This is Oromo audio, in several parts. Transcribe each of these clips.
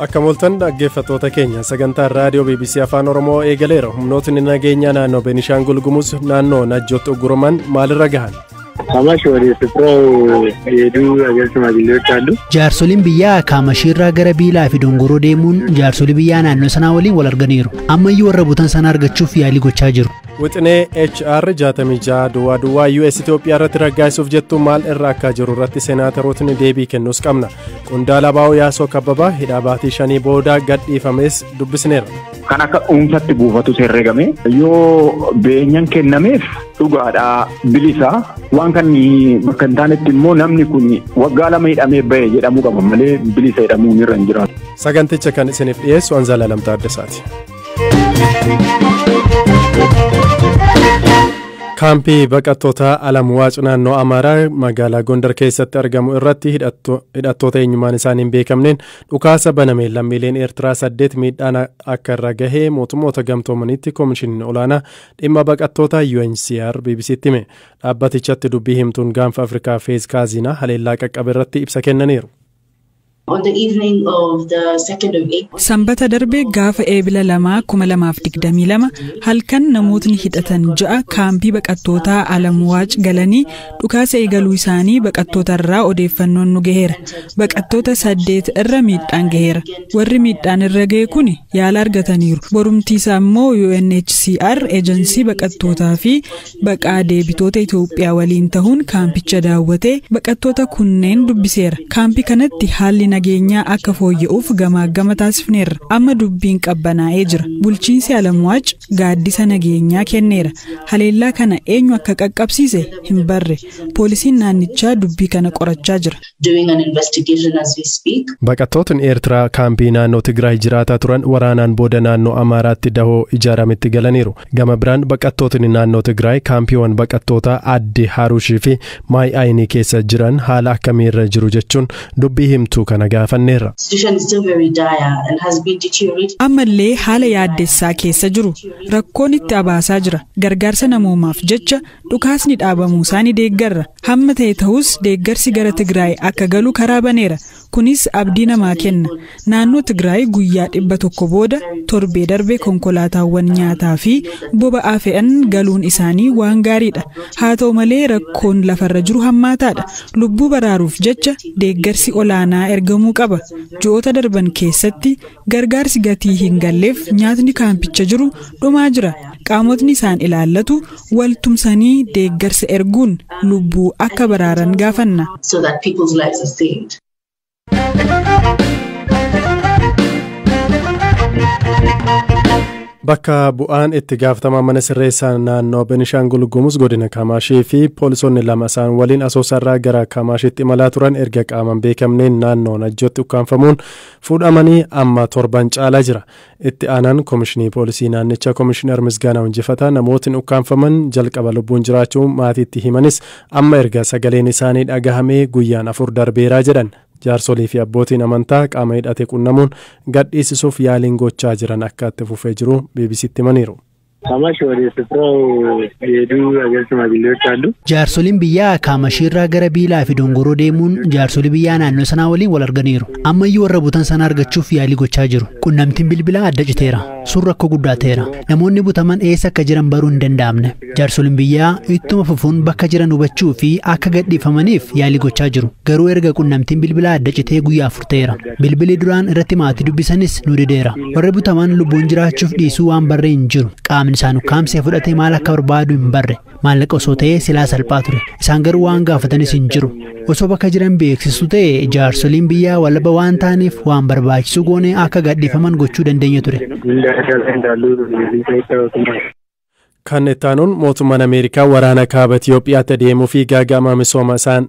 Akka mooltan dhaggeeffattoota keenya, sagantaan raadiyoo BBC Afaan Oromoo eegaleera. Humnootni nageenyaa naannoo Beenishaangul Gumuz naannoo Najjootti ugguraman maalirra gahan? ከማሽ ወደ ስፍራው የሄዱ ሀገር ሽማግሌዎች አሉ። Jaarsoliin biyyaa Kaamashiirraa gara Biilaa fi Dongoroo deemuun jaarsolii biyyaa naannoo sanaa waliin wal arganiiru. Ammayyuu warra butan sana argachuuf yaalii gochaa jiru. Wixinee HR 66 duwwaa duwwaa US Itoophiyaa irratti raggaasisuuf jettu maal irra akka jiru irratti senaatarootni deebii kennuus qabna. Qondaala Baa'oo Yaasoo Kabbabaa hidhaa baatii 5 booda gadhiifames dubbisneerra. Kan akka dhuunfatti buufatu herregame yoo beenyaan kennameef dhugaadhaa bilisaa, waan kan bakka hin taanetti immoo namni kun waggaa 2 hidhamee bahe jedhamuu qaba malee bilisa jedhamuun irra hin jiraatu. Saganticha kan isiniif dhiyeessu Anzalaa Lamtaa Addasaati. Kaampii baqattoota Alamwaac naannoo Amaaraa magaalaa Gondar keessatti argamu irratti hidhattoota eenyummaan isaanii hin beekamneen dhukaasa banameen lammiileen Eertiraa 8 miidhaan akka irra gahee mootummoota gamtoomanitti koomishiniin olaanaa dhimma baqattoota UNHCR BBCtti hime. Dhaabbatichatti dubbii himtuun gaanfa Afrikaa Feez Kaazinaa haleellaa qaqqabe irratti ibsa kennaniiru. On the evening of the 2nd of April, Sanbata darbe gaafa Eebila 2, 2022 halkan namootni hidhatan ja'a kaampii baqattootaa Alamwaac galanii dhukaasa eegaluu isaanii baqattoota irraa odeeffannoon nu gaheera. Baqattoota saddeet irra miidhaan gaheera. Warri miidhaan irra gahe kun yaala argataniiru. Borumtiisaa immoo UNHCR eejansii baqattootaa fi baqaa deebitoota Itoophiyaa waliin ta'uun kaampicha daawwatee baqattoota kunneen dubbiseera. Kaampii kanatti haalli nageenyaa akka fooyya'uuf gamaagama taasifneerra. Amma dubbiin qabbanaa'ee jira. Bulchiinsi Alamwaac gaaddisa nageenyaa kenneera. Haleellaa kana eenyu akka qaqqabsiise hin barre. Poolisiin naannichaa dubbii kana qorachaa jira. Doing an investigation as we speak. Baqattootni Eertiraa kaampii naannoo Tigraay jiraataa turan waraanaan booda naannoo Amaaraatti dahoo ijaarametti galaniiru. Gama biraan baqattootni naannoo Tigraay kaampiiwwan baqattootaa Addi Haruushii fi Maay Ayinii keessa jiran haala akkamiirra jiru jechuun dubbii himtuu kana gaafanneerra. Situation is still very dire and has been deteriorating. Ammallee haala yaaddessaa keessa jiru. Rakkoon itti abaasaa jira. Gargaarsa namoomaaf jecha dhukaasni dhaabamuu isaa ni deeggarra. Hamma ta'e ta'us deeggarsi gara Tigraay akka galu karaa baneera. Kunis abdii namaa kenna. Naannoo Tigraay guyyaa 100 booda torbee darbe konkolaataawwan nyaataa fi boba'aa fe'an galuun isaanii waan gaariidha. Haa ta'u malee rakkoon lafarra jiru hammaataadha. Lubbuu baraaruuf jecha deeggarsi olaanaa ergamuu qaba. Ji'oota darban keessatti gargaarsi gatii hin galleef nyaatni kaampicha jiru dhumaa jira. Qaamotni isaan ilaallatu wal tumsanii deeggarsa erguun lubbuu akka baraaran gaafanna. So that people's lives are saved. Bakka bu'aan itti gaafatamaa mana sirreessaa naannoo Benishaangul Gumuz godina Kamaashii fi poolisoonni lama isaan waliin Asoosaarraa gara Kamaashiitti imalaa turan erga qaaman beekamneen naannoo Najjootti ukkaanfamuun fuudhamanii amma torban caalaa jira. Itti aanaan koomishinii poolisii naannichaa Koomishinar Misgaanaa Injifataa namootni ukkaanfaman jalqaba lubbuun jiraachuu maatiitti himanis amma erga sagaleen isaanii dhagahamee guyyaan 4 darbeeraa jedhan. Jaarsolii fi abbootiin amantaa qaama hidhate qunnamuun gadhiisisuuf yaaliin gochaa jiran akka itti fufee jiru BBCtti himaniiru. ከማሽ ወደ ስፍራው የሄዱ ሀገር ሽማግሌዎች አሉ። Jaarsoliin biyyaa Kaamashiirraa gara Biilaa fi Dongoroo deemuun jaarsolii biyyaa naannoo sanaa waliin wal arganiiru. Ammayyuu warra butan sana argachuuf yaalii gochaa jiru. Qunnamtiin bilbilaa adda citeera. Sun rakkoo guddaa ta'eera. Namoonni butaman eessa akka jiran baruu hin danda'amne. Jaarsoliin biyyaa ittuma fufuun bakka jiran hubachuu fi akka gadhiifamaniif yaalii gochaa jiru. Garuu erga qunnamtiin bilbilaa adda citee guyyaa 4 ta'eera. Bilbilli duraan irratti maatii dubbisanis nu dideera. Warri butaman lubbuun jiraachuuf dhiisuu waan barree hin jiru. Qaamni isaan ukkaamsee fudhatee maal akka barbaadu hin barre. Maallaqa osoo ta'ee silaa salphaa ture. Isaan garuu waan gaafatanis hin jiru. Osoo bakka jiran beeksisu ta'e jaarsoliin biyyaa walaba waan ta'aniif waan barbaachisu goonee akka gadhiifaman gochuu dandeenya ture. ምን ደረጃ ላይ እንዳሉ ሳይታወቅም Kan itti aanuun mootummaan Ameerikaa waraana kaaba Itoophiyaatti adeemuu fi gaaga'ama misooma isaan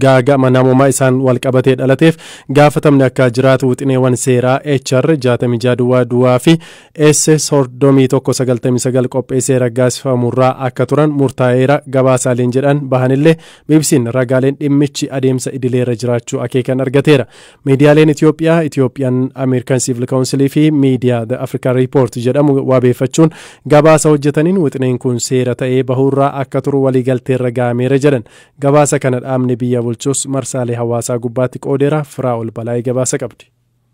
gaaga'ama namummaa isaan walqabatee dhalateef gaafatamni akka jiraatu wixineewwan seeraa HR 66 duwwaa duwwaa fi S 3199 qopheessee raggaasifamurraa akka turan murtaa'eera gabaasaaleen jedhan bahanillee BBC'n ragaaleen dhimmichi adeemsa idileerra jiraachuu akeekan argateera. Miidiyaaleen Itoophiyaa Itoophiyaan Ameerikan Civil Council fi Miidiyaa The African Report jedhamu waabeeffachuun gabaasa hojjetaniin wixineen kun seera ta'ee bahuurraa akka turu waliigalteerra ga'ameera jedhan. Gabaasa kana dhaabni biyya bulchus marsaalee hawaasaa gubbaatti qoodeera. Firaa ol balaa'ee gabaasa qabdi.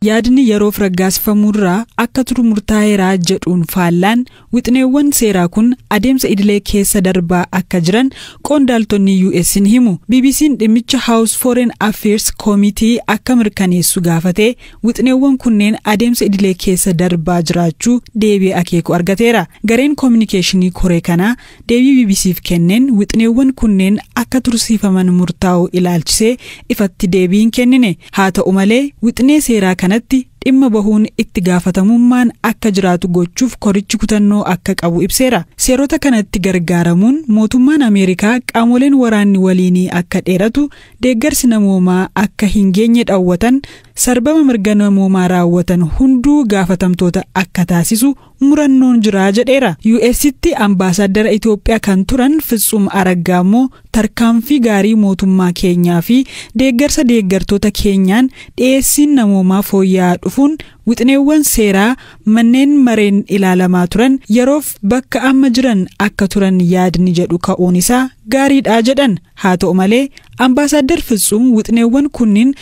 Yaadni yeroof raggaasifamuurraa akka turu murtaa'eeraa jedhuun faallaan wixineewwan seeraa kun adeemsa idilee keessa darbaa akka jiran qondaaltonni US ni himu. BBC'n dhimmicha House Foreign Affairs Committee akka mirkaneessu gaafatee wixineewwan kunneen adeemsa idilee keessa darbaa jiraachuu deebii akeeku argateera. Gareen koominikeeshinii koree kanaa deebii BBC'f kenneen wixineewwan kunneen akka tursiifaman murtaa'u ilaalchisee ifatti deebii hin kennine. Haa ta'u malee, wixinee seeraa kanatti dhimma bahuun itti gaafatamummaan akka jiraatu gochuuf korichi kutannoo akka qabu ibseera. Seerota kanatti gargaaramuun mootummaan Ameerikaa qaamoleen waraanni waliinii akka dheeratu, deeggarsi namoomaa akka hin geenye dhawwatan, sarbama mirga namoomaa raawwatan hunduu gaafatamtoota akka taasisu murannoon jira jedheera. US'tti ambaasaaddara Itoophiyaa kan turan Fitsum Araggaa immoo tarkaanfii gaarii mootummaa keenyaa fi deeggarsa deeggartoota keenyaan dhiyeessiin namoomaa fooyya'aa dhufuun wixineewwan seeraa manneen mareen ilaalamaa turan yeroof bakka amma jiran akka turan yaadni jedhu ka'uun isaa gaariidha jedhan. Haa ta'u malee, ambaasaaddar Fitsum wixineewwan kunniin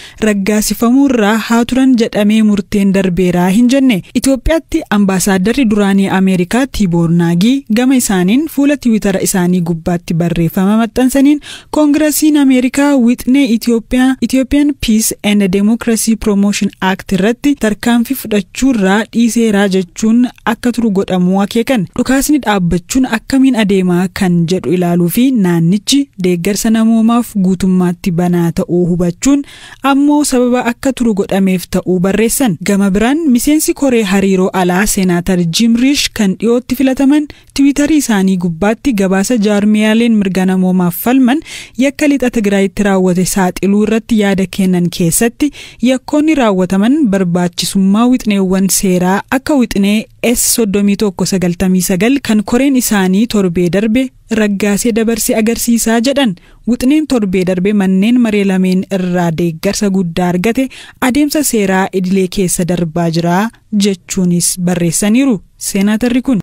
raggaasifamuurraa haa turan jedhamee murteen darbeeraa hin jenne. Itoophiyaatti ambaasaadarri duraanii Ameerikaa Tiiboor Naagii gama isaaniin fuula Tiwiitara isaanii gubbaatti barreeffama maxxansaniin Koongirasiin Ameerikaa wixinee Itoophiyaa Ethiopian Peace and Democracy Promotion Act irratti tarkaanfii fudhachuurraa dhiiseeraa jechuun akka turu godhamuu akeekan. Dhukaasni dhaabbachuun akkamiin adeemaa kan jedhu ilaaluu fi naannichi deeggarsa namoomaaf guutummaatti banaa ta'uu hubachuun ammoo sababa akka turu godhameef ta'uu barreessan. Gama biraan, miseensi koree hariiroo alaa Seenaatar Jim Risch kan dhiyootti filataman Tiwiitarii isaanii gubbaatti gabaasa jaarmiyaaleen mirga namoomaaf falman yakka lixa Tigraayitti raawwate saaxiluu irratti yaada kennan keessatti yakkoonni raawwataman barbaachisummaa wixineewwan seeraa akka wixinee S3199 kan koreen isaanii torbee darbe raggaasee dabarse agarsiisaa jedhan. Wixineen torbee darbe manneen maree lameen irraa deeggarsa guddaa argate adeemsa seeraa idilee keessa darbaa jira jechuunis barreessaniiru seenaatarri kun.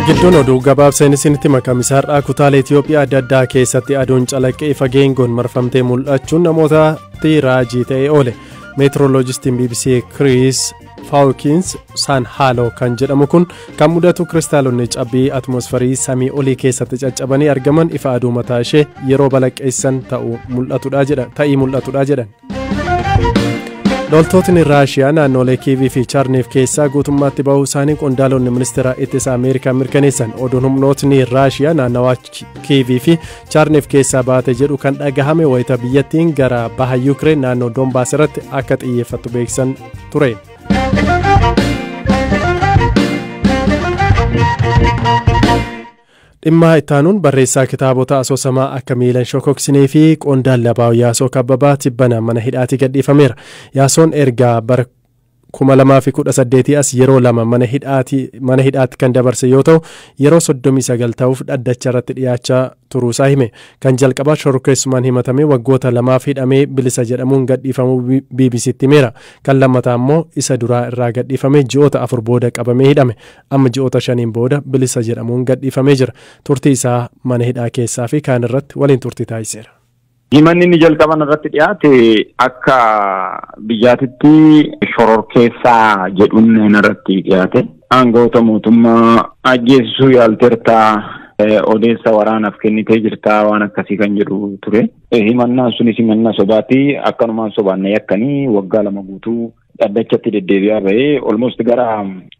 Gidduun oduu gabaabseen isinitti makamisaarraa kutaalee Itoophiyaa adda addaa keessatti aduun calaqqee ifa geengoon marfamtee mul'achuun namootatti raajii ta'ee oole. Meetrooloojistiin BBC Chris Fawkins San Halo kan jedhamu kun kan mudatu kiristaalonni cabbii atmosferii samii olii keessatti caccabanii argaman ifa aduu mataa ishee yeroo balaqqeessan ta'uu mul'atudha jedhan ta'ii mul'atudha jedhan. Loltootni Raashiyaa naannolee Kiivii fi Charniif keessaa guutummaatti bahuu isaanii qondaalonni ministeera ittisa Ameerikaa mirkaneessan. Oduun humnootni Raashiyaa naannawaa Kiivii fi Charniif keessaa baate jedhu kan dhagahame wayita biyyattiin gara baha Yuukireen naannoo Doonbaas irratti akka xiyyeeffattu beeksisan ture. Dhimma ittaanuun barreessaa kitaabota asoosamaa akka Miilan Shokoksinee fi qondaala Abaa'oo Yaasoo Kabbabaa tibbana mana hidhaatii gadhiifameera. Yaasoon ergaa bara 2018 as yeroo lama mana hidhaatti kan dabarse yoo ta'u, yeroo 39 ta'uuf dhaddacha irratti dhiyaachaa turuusaa hime. Kan jalqabaa shororkeessumaan himatamee waggoota lamaaf hidhamee bilisa jedhamuun gadhiifamuu BBCtti himeera. Kan lammataa immoo isa duraa irraa gadhiifamee ji'oota 4 booda qabamee hidhame. Amma ji'oota 5 booda bilisa jedhamuun gadhiifamee jira. Turtii isaa mana hidhaa keessaa fi kaan irratti waliin turtii taasiseera. Himanni inni jalqaban irratti dhiyaate akka biyyaatitti shororkeessaa jedhuun irratti dhiyaate. Aangawoota mootummaa ajjeesisuu yaalteertaa, odeessa waraanaaf kennitee jirtaa, waan akkasii kan jedhu ture. Himannaan sunis himannaa sobaati. Akkanumaan sobaan na yakkanii waggaa 2 guutuu dhaddachatti deddeebi'aa bahee almost gara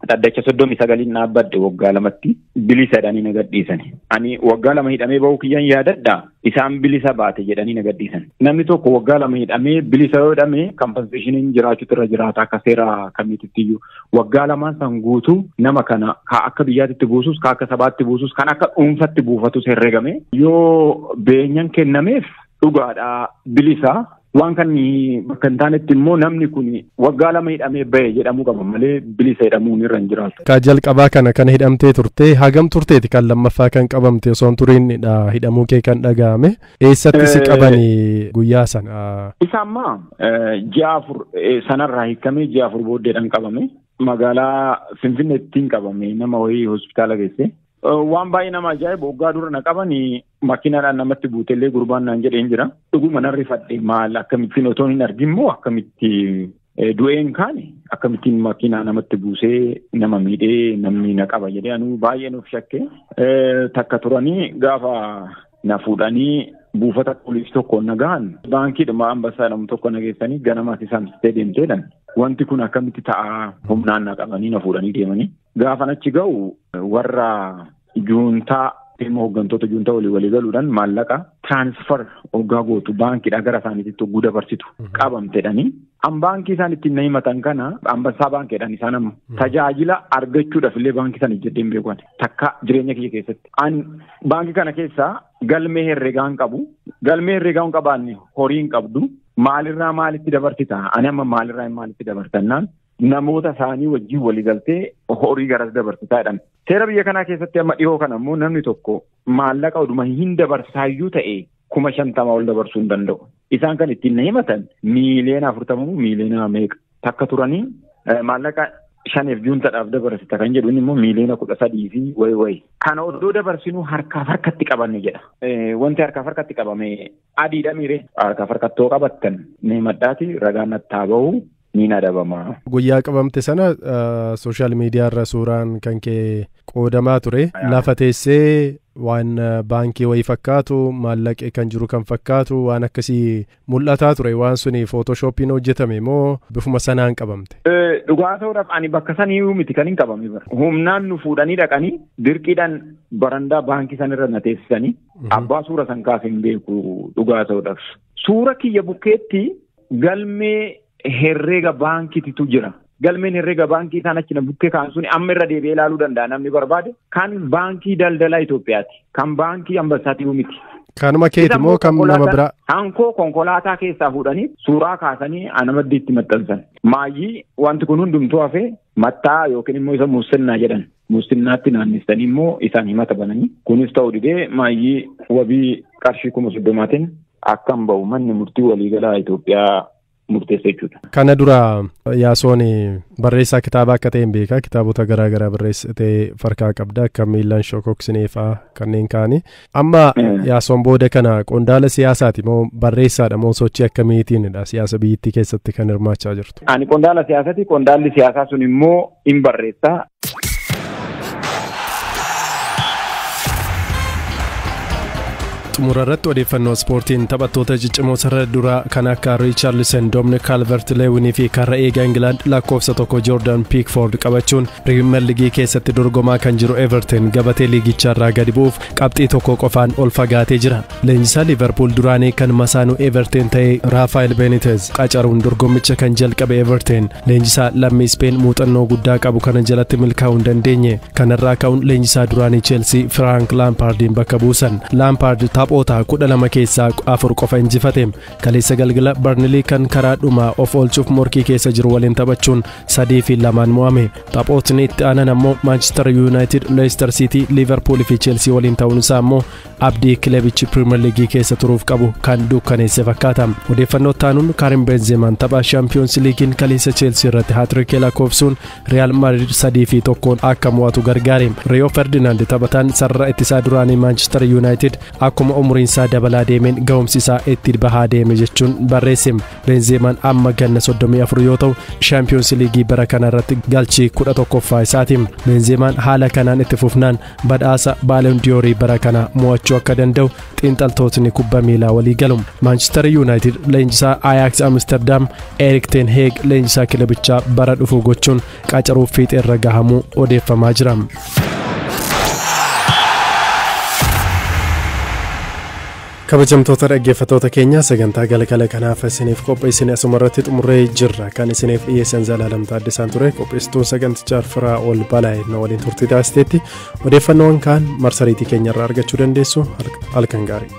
dhaddacha 39 dhaabbadde waggaa 2tti bilisa jedhanii na gadhiisan. Ani waggaa 2 hidhamee bahuu kiyyan yaadadha. Isaan bilisa baate jedhanii na gadhiisan. Namni tokko waggaa 2 hidhamee bilisa yoo hidhame kompenseeshiniin jiraachuutu irra jiraata akka seera kamiititti iyyuu. Waggaa 2 san guutuu nama kana ka akka biyyaatitti buusus, ka akka sabaatti buusus, kan akka dhuunfatti buufatus herregame yoo beenyaan kennameef dhugaadhaa bilisa. Waan kan bakka hin taanetti immoo namni kun waggaa 2 hidhamee bahe jedhamuu qaba malee bilisa hidhamuun irra hin jiraatu. Ka jalqabaa kana kan hidhamtee turte hagam turteeti kan lammaffaa kan qabamte osoo hin turiin hidhamuu kee kan dhaga'ame? Eessatti si qabanii guyyaa sana? Isa ammaa ji'a 4 sanarraa hiikamee ji'a 4 booddeedhaan qabame. Magaalaa Finfinneettiin qabame, nama wayii hospitaala geesse. Waan baay'ee nama ajaa'ibu, waggaa dura na qabanii Makiinaadhaan namatti buutellee gurbaan naan jedheen jira. Dhuguma nan rifadhe maal akkamittiin otoo hin argin immoo akkamitti du'een kaane akkamittiin makiinaa namatti buusee nama miidhee namni na qaba jedhee anuu baay'ee nuuf shakke. Takka turanii gaafa na fuudhanii buufata poolisii tokkoon na gahan baankiidhuma ambassaa jedhamu tokko na geessanii ganamaas isaan deemteedhan. Wanti kun akkamitti ta'a humnaan na qabanii na fuudhanii deemanii. Gaafan achi ga'u warra juuntaa dhimma hooggantoota juuntaa walii galuudhaan maallaqa tiraansfar hoggaa gootu baankiidhaa gara isaaniitti hogguu dabarsitu qabamtedhanii. An baankii isaan ittiin na himatan kana ambassaa baankiidhaan isaan amma tajaajila argachuudhaaf illee baankii sana ijjadhee hin beeku takka jireenya kiyya keessatti. An baankii kana keessaa galmee herreegaa hin qabu. Galmee herreegaa hin qabaanne horii hin qabdu. Maalirraa maalitti dabarsita? Ani amma maalirraa maalitti dabarsannaan namoota isaanii wajjin waliigaltee horii garas dabarsitaa jedhan. Seera biyya kanaa keessatti amma dhihoo kana immoo namni tokko maallaqa oduma hin dabarsaayyuu ta'e 50,000 ol dabarsuu hin danda'u. Isaan kan ittiin na himatan 40 miiliyoona meeqa takka turanii maallaqa 5 juuntaadhaaf dabarsita kan jedhu inni immoo 13 fi wayi. Kana odoo dabarsinuu harkaaf harkatti qabanne jedha. Wanti harkaaf harkatti qabame adiidha miire. Harkaaf harkattoo qabattan ni maddaati ragaan nattaa bahu. Ni adabama. Guyyaa qabamte sana sooshaal miidiyaa irra suuraan kan kee qoodamaa ture. Lafa teessee waan baankii wayii fakkaatu maallaqee kan jiru kan fakkaatu waan akkasii mul'ataa ture. Waan suni footoshooppiin hojjetame moo bifuma sanaan qabamte? Dhugaa ta'uudhaaf ani bakka sanii miti kan hin qabame bara. Humnaan nu fuudhanii dhaqanii dirqiidhaan barandaa baankii sanirra na teessisanii abbaa suura san kaase hin beeku dhugaa ta'uudhaaf. Suura kiyya bukkeetti galmee herreega baankiitu jira. Galmeen herreega baankii isaan achi na bukkee kaan suni amma irra deebi'ee ilaaluu danda'a namni barbaade. Kan baankii daldalaa Itoophiyaati. Kan baankii ambassaatiitu miti. Kanuma keeti moo kan nama biraa? Hankoo konkolaataa keessaa fuudhanii suuraa kaasanii anamaddi itti maxxansan. Maayyii wanti kun hundumtuu hafee mattaa yookiin immoo isa muusinnaa jedhan. Muusinnaatti naannessanii immoo isaan himata bananii. Kunis ta'uu didee maayyii wabii qarshii 30,000 akkam ba'u manni murtii waliigalaa Itoophiyaa murteessa jechuudha. Kana dura Yaasoon barreessaa kitaabaa akka ta'e hin beekaa. Kitaabota garaa garaa barreessitee farkaa qabda akka miilaan shokoksinee fa'aa kanneen kaanii. Amma Yaasoon booda kana qondaala siyaasaati moo barreessaadha moo sochii akkamiitiinidha siyaasa biyyattii keessatti kan hirmaachaa jirtu? Ani qondaala siyaasaati. Qondaalli siyaasaa sun immoo hin barreessaa. Xumura irratti odeeffannoo ispoortiin taphattoota ciccimoo sarara duraa kan akka Riichaarlisen, Dominic Calvert-Lewin fi karra eegaa Ingilaand lakkoofsa 1 Jordan Pickford qabachuun Piriimeer Liigii keessatti dorgomaa kan jiru Everton gabatee liigicharraa gadi bu'uuf qabxii 1 qofaan ol fagaatee jira. Leenjisaa Liverpool duraanii kan masaanuu Everton ta'e Rafael Benitez qacaruun dorgommicha kan jalqabe Everton leenjisaa lammii Speen muuxannoo guddaa qabu kana jalatti milkaa'uu hin dandeenye. Kanarraa ka'uun leenjisaa duraanii Chelsea Frank Lampaardiin bakka buusan. Lampaard taphoota 12 keessaa 4 qofa injifate. Kaleessa galgala Burnley kan karaa dhumaa of oolchuuf morkii keessa jiru waliin taphachuun 3-2 mo'ame. Taphootni itti aanan ammoo Manchester United, Leicester City, Liverpool fi Chelsea waliin ta'uun isaa ammoo abdii kilabichi Premier League keessa turuuf qabu kan dukkaneesse fakkaata. Odeeffannoo taanuun Karim Benzema tapha Champions Leaguein kaleessa Chelsea irratti hat-trick lakkoofsuun Real Madrid 3-1 akka mo'atu gargaare. Rio Ferdinand taphataan sarara ittisaa duraanii Manchester United akkuma umuriin isaa dabalaa deemeen ga'umsi isaa itti bahaa deeme jechuun barreesse. Benzeemaan amma ganna 34 yoo ta'u Champions League bara kana irratti galchii 11ffaa isaati. Benzeemaan haala kanaan itti fufnaan badhaasa Ballon d'Or bara kana mo'achuu akka danda'u xiinxaltootni kubbaa miilaa walii galu. Manchester United leenjisaa Ajax Amsterdam Erik ten Hag leenjisaa kilabichaa bara dhufu gochuun qacaruuf fiixee irra gahamuu odeeffamaa jira. Kabajamtoota dhaggeeffattoota keenya sagantaa galgala kanaaf isiniif qopheessine asuma irratti xumurree jirra. Kan isiniif dhiyeessan Zalaalam Taaddasaan ture. Qopheessituun sagantichaa Firaa ol Balaa'e na waliin turtii taasisteetti. Odeeffannoon kaan marsariitii keenya irraa argachuu dandeessu. Halkan gaarii.